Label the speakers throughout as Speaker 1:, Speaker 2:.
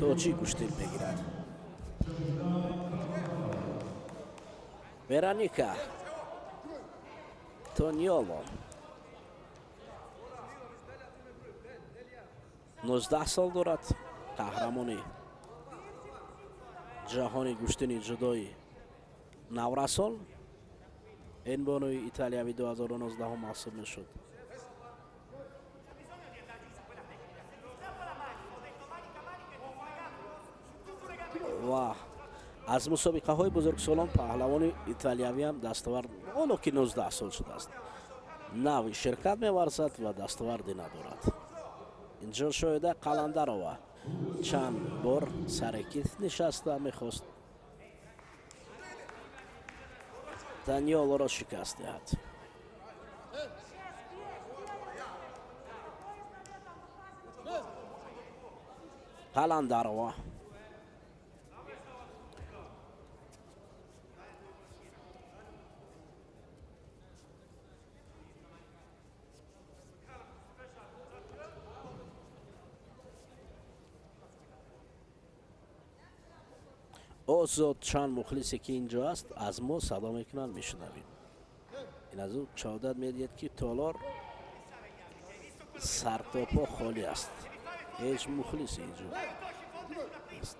Speaker 1: Тоҷик гӯштин мегирад. Вероника Тониоло 19 сол дорад, қаҳрамони ҷаҳони гӯштини ҷудои наврасон ин бонуи италиявӣ 2019 маҳсуб мешуд. Ва аз мусобиқаҳои бузургсолон паҳлавони италиявиам дастовард, ҳоло ки 19 сол шудааст, нави ширкат меварзад ва дастоварде надорад. Инҷо Шоҳида Қаландарова чанд бор сари кит нишаста мехост Таниолоро шикаст диҳад. Қаландарова озод, чанд мухлисе ки инҷо аст, аз мо садо мекунанд, мешунавем. Ин аз ӯ шаҳодат медиҳад, ки толор сартопо холӣ аст, ҳеҷ мухлисе инҷо нест.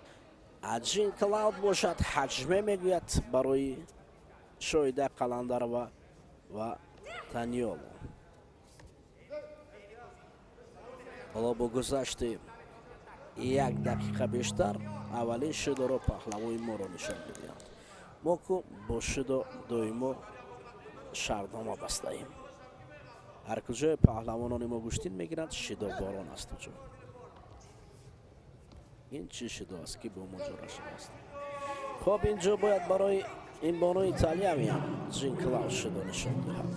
Speaker 1: Аҷин Клауд бошад, ҳаҷме мегӯяд барои Шоҳида Қаландарова ва Таниоло. Ҳоло бо гузашти як дақиқа бештар аввалин шидоро паҳлавои моро нишон медиҳанд. Мо ку бо шидо доимо шартнома бастаем. Ҳар куҷое паҳлавонони мо гӯштин мегиранд, шидо борон аст. Уҷо ин чӣ шидо аст, ки бо мо ҷора шудааст? Хоб, инҷо бояд барои ин бонуи италиявиам Ҷин Клаус шидо нишон диҳад.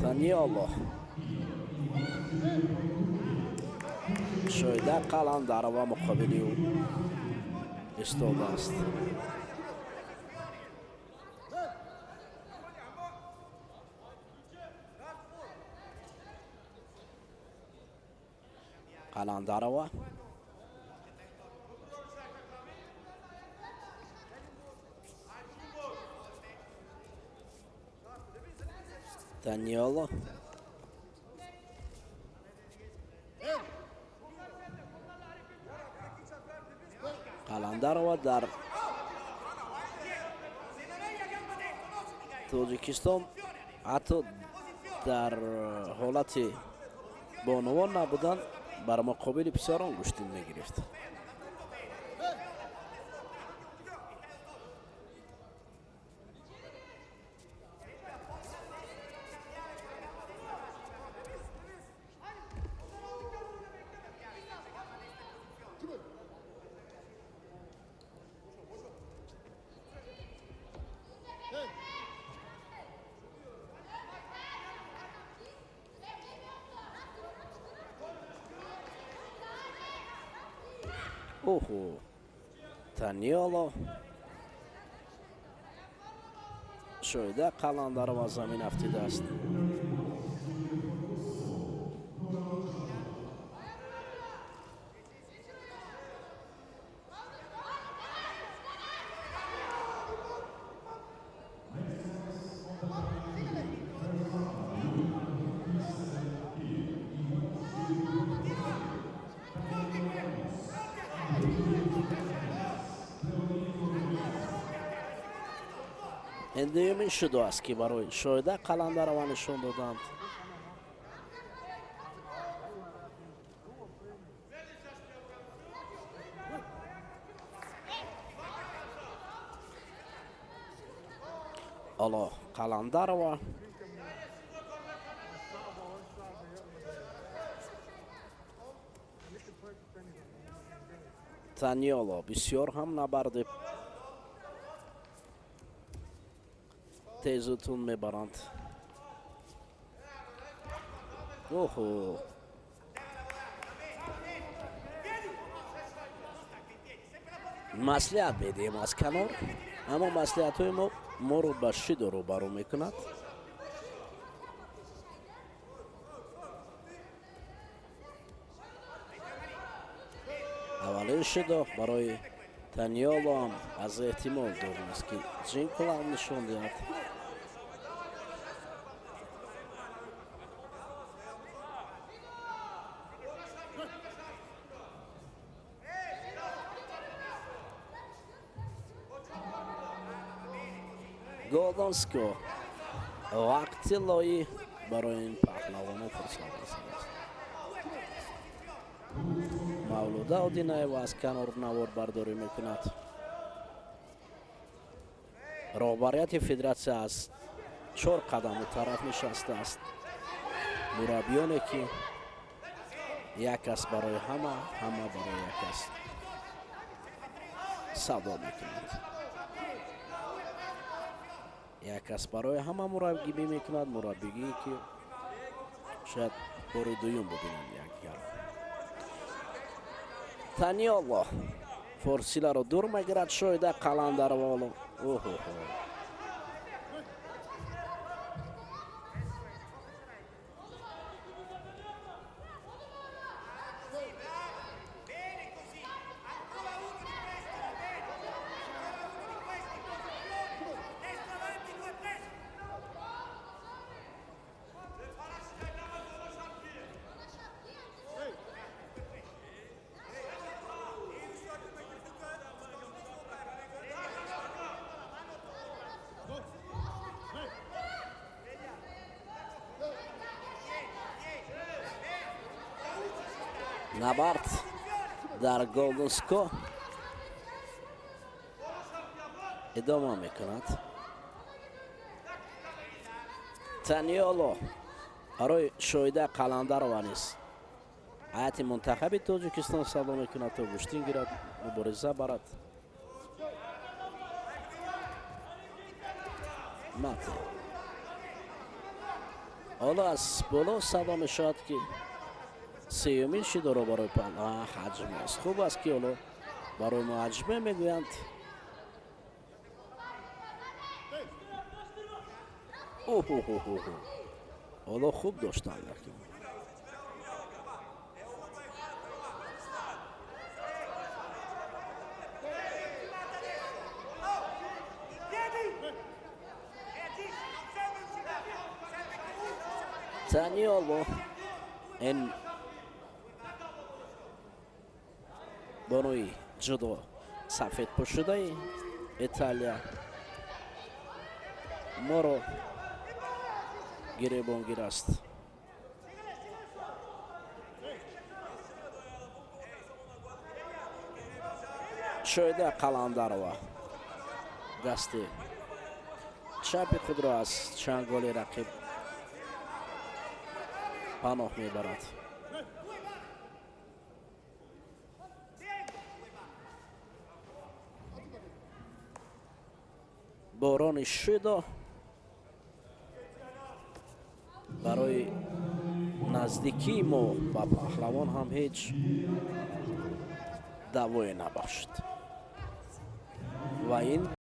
Speaker 1: Таниоло, Шоҳида Қаландарова муқобили ӯ истодааст. Қаландарова Таниоло. Қаландарова дар Тоҷикистон ҳатто дар ҳолати бонувон набудан бар муқобили писарон гӯштин мегирифт. Оҳо, Таниоло, Шоҳида Қаландарова замин афтидааст. Ин дуюмин шудо аст, ки барои Шоҳида Қаландарова нишон доданд. Ҳоло Қаландарова Таниоло бисёр ҳам набарди тезу тун мебаранд. Оҳо, Маслиҳат медиҳем аз канор, аммо маслиҳатҳои мо моро ба шидо рӯбарӯ мекунад. Аввалин шидо барои Таниоло ҳам аз эҳтимол дур нест, ки Ҷинколам нишон диҳад. Golden score, вақти тиллоӣ барои ин паҳлавоно фурсат расидааст. Мавлуда Одинаева аз канор навор бардорӣ мекунад. Роҳбарияти федератсия аз чор қадаму тараф нишастааст. Мураббиёне, ки як кас барои ҳама, ҳама барои як кас садо мекунанд. Як кас барои ҳама мураббигӣ мекунад, мураббигие, ки шояд бори дуюм бубинанд якдигарро. Таниоло форсиларо дур мегирад. Шоида Қаландарова оҳоҳо.
Speaker 2: Bene così! Ancora uno di questi, va bene! Ancora uno di questi, posizione! Destra avanti, due presto!
Speaker 1: Набард дар golden score идома мекунад. Таниоло барои Шоида Қаландарова низ ҳайати мунтахаби Тоҷикистон садо мекунад, то гӯштин гирад, мубориза барад. Мате ҳоло аз боло садо мешавад, ки сеюмин шидоро барои ҳаҷм аст. Хуб аст, ки ҳоло барои мо ҳаҷме мегӯянд. Оҳоҳоҳо, ҳоло хуб доштанд, лакин
Speaker 2: In piedi! Reagisci, non serve uscire! Serve comunque, serve
Speaker 1: Таниоло, ин бонуи ҷудо сафедпӯшидаи Италия, моро гиребонгир аст. Шоида Қаландарова дасти чапи худро аз чанголи рақиб паноҳ мебарад. Борони шидо барои наздикии мо ба паҳлавон ҳам ҳеҷ давое набахшид ва ин